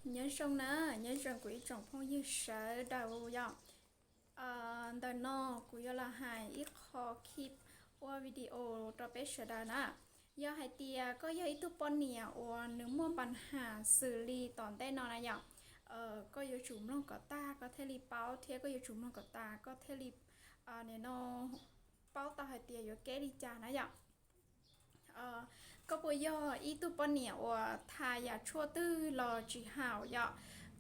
Nyob zoo na, nyob zoo kuv ib tsoom phooj ywg sawv daws yom. Ntawm no kuv yuav los hais ib qho clip ua video rau peb sawv daws na. Yog hais tias koj yog ib tug poj niam uas nws muaj npa has xws li tom ntej no na yom, koj yuav tsum mloog kom tag koj thiaj li paub, thiab koj yuav tsum mloog kom tas koj thiaj li, nim no, paub tau hais tias yuav keb li cas na yom. Koj puas yog ib tug poj niam uas tham yam tshuaj twg los tsis haum yom?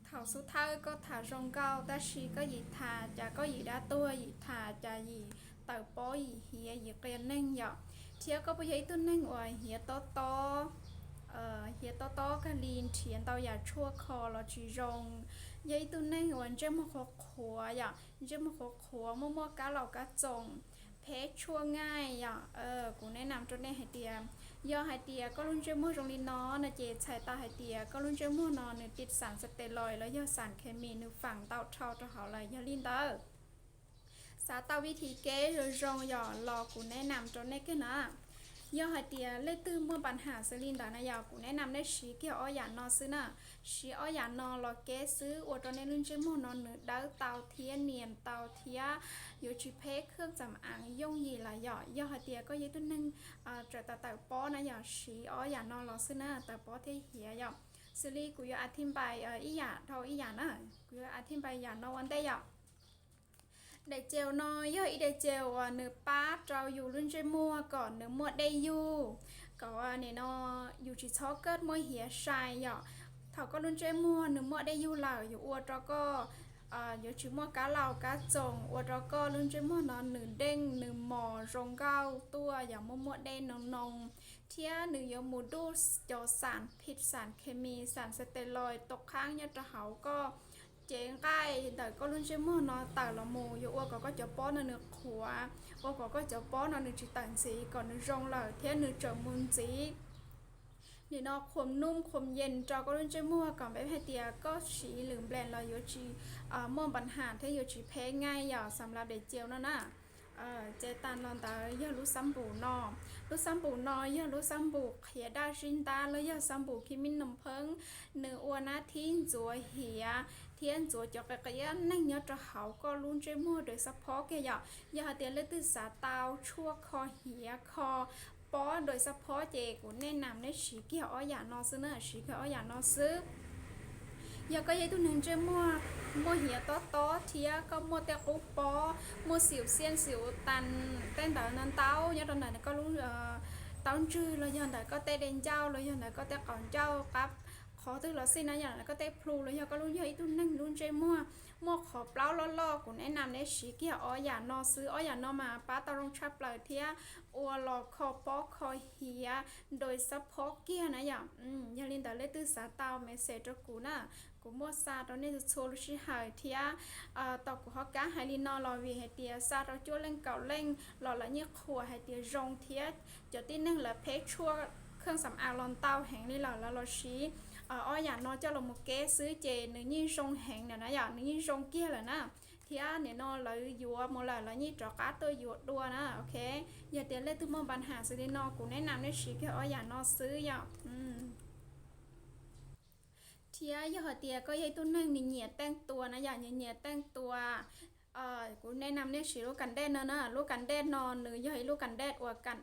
Thaum xub thawj koj tham zoo nkauj tab sis koj yim tham cas koj yim dab tuag, yim tham cas yim tawm pob, yim hiav, yim qia neeg yom. Thiab koj puas yog ib tug neeg uas hiav tob tob, hiav tob tob kag li nrhiav ntau yam tshuaj kho los tsis zoo, yog ib tug neeg uas ntsej muag qhuav qhuav yom, ntsej muag qhuav qhuav, muaj muaj kab laus kab txoos, pheb tshuaj nqaij yom? Kuv neb nam rau nej hais tias, yog hais tias koj lub ntsej muag zoo li no no ces txhais tau hais tias koj lub ntsej muag no nws tiv xas xas tes lois los yog xas khes mis nws faam ntau dhau rau hauv lawm. Yog li ntawd, xav tau vib thib keb zoo zoo yom los kuv neb nam rau nej kiag na. Yog hais tias leej twg muaj npa has xws li ntawd na yom, kuv neb nam nej siv kiag ob yam no xwb na. Siv ob yam no los keb xwb ua rau nej lub ntsej muag no nws dawb tau thiab nias tau thiab yuav tsis pheb khaj xam aav yooj yim lawm yom. Yog hais tias koj yog ib tug neeg tseem tawm tawm pob na yom, siv ob yam no los xwb na, tawm pob thiab hiav yom. Xws li kuv yuav a thij npais ib yam dhau ib yam na, kuv yuav a thij npais yam no ua ntej yom. Daim ceus no yog ib daim ceus uas nws pab rau yus lub ntsej muag kom nws muaj dej yug, kom nim no yus tsis txhob kaj muaj hiav sai yom. Thaum koj lub ntsej muag nws muaj dej yug lawm yuav ua rau koj yuav tsis muaj kab laus kab txoos, ua rau koj lub ntsej muag no nws deej nws mos zoo nkauj tuaj yom, muaj muaj dej noo noo, thiab nws yuav mus duj cov xas phij xas khes mis xas xas tes lois tau qhaab nyob rau hauv koj cev nqaij ntawm koj lub ntsej muag no tawm los mus, yuav ua kom koj cov pob no nws qhuav, ua kom koj cov pob no nws tsis tawm ntxiv, kom nws zoo lawm thiab nws tseem mus ntxiv nim no qhuam num qhuam yees rau koj lub ntsej muag kom peb hais tias koj siv lwm nplees los yuav tsis muaj npa has thiab yuav tsis pheb nqaij yom. Xam lav daim ceus no na. Ces tas los ntawd yog lub xab npum no. Lub xab npum no yog lub xab npum qhiav daj zib ntab los yog xab npum khib mib noog pheeb. Nws ua nab thib ntxuav hiav thiab ntxuav cov qia qia neeg nyob rau hauv koj lub ntsej muag daim xab phob kiag yom. Yog hais tias leej twg xav tau tshuaj kho hiav kho pob daim xab phob ces kuv neb nam neb siv kiag ob yam no xwb na, siv kiag ob yam no xwb. Yog koj yog ib tug neeg ntsej muag muaj hiav tob tob thiab koj muaj tej qub pob, muaj xim xiaj xim tas, tej ntawd no ntau nyob rau ntawm koj lub taub ntswg los yog ntawm koj tej dej ncauj los yog ntawm koj tej qaum ncauj qab qhov twg los xij na, yog koj tej plhu los yog koj lub, yog ib tug neeg lub ntsej muag muaj qhov plaub loj loj, kuv neb nam neb siv kiag ob yam no xwb. Ob yam no mas pab tau zoo tshaj plaws thiab ua los kho pob kho hiav daim xab phob kiag na yom. Yog li ntawd leej twg xav tau message rau kuv na, kuv muaj xa rau nej txhua lub sij hawm thiab tau kuv ho kab hais li no los vim hais tias xa rau cuaj leej kaum leej los lawv yeej qhuas hais tias zoo thiab cov tib neeg lawv pheb tshuaj khaj xam aav los ntau heev li lawm lawv los siv ob yam no coj los mus keb xwb ces nws yeej zoo heev lawm na yom, nws yeej zoo kiag lawm na. Thiab nim no lawv yuav mus lawm lawv yeej rov qab tuaj yuav dua na, ok. Yog tias leej twg muaj npa has xws li no kuv neb nam neb siv kiag ob yam no xwb yom. Thiab yog hais tias koj yog ib tug neeg nws nyiam teej tua na yom, nws nyiam teej tua, kuv neb nam neb siv lub kas dej no na. Lub kas dej no nws yog ib lub kas dej uas kas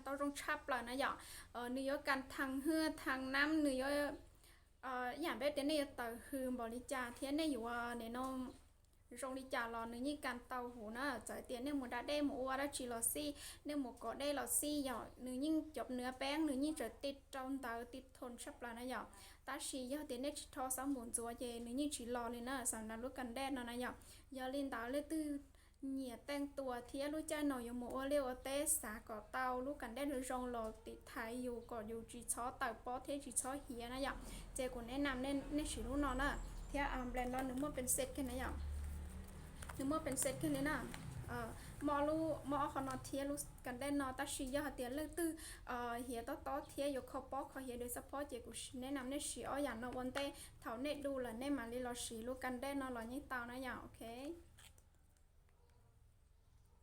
tau zoo tshaj plaws na yom. Nws yuav kas thas hwj thas nab, nws yuav, ib yam peb tias nej yuav tawm hws npaum li cas thiab nej yuav nim no zoo li cas los nws yeej kas tau huv na. Txawm tias nej mus da dej mus ua dab tsi los xij, nej mus kov dej los xij yom, nws yeej cov nws peeb nws yeej tseem ti rau ntawd ti thoo tshaj plaws na yom. Tab sis yog tias nej tsis rho xab npum ntxuav ces nws yeej tsis los li na, xam na lub kas dej no na yom. Yog li ntawd leej twg nyiam teej tua thiab lub caij no yuav mus ua liaj ua teb xav kom tau lub kas dej zoo zoo los tiv thaiv yus kom yus tsis txhob tawm pob thiab tsis txhob hiav na yom, ces kuv neb nam nej siv lub no na. Thiab nplees no nws muaj peev xwm kiag na yom, nws muaj peev xwm kiag li na. Muaj ob qho no thiab lub kas dej no, tab sis yog hais tias leej twg hiav tob tob thiab yuav kho pob kho hiav daim xab phob ces kuv neb nam nej siv ob yam no ua ntej, thaum nej du lawm nej mam li los siv lub kas dej no los yeej tau na yom, ok.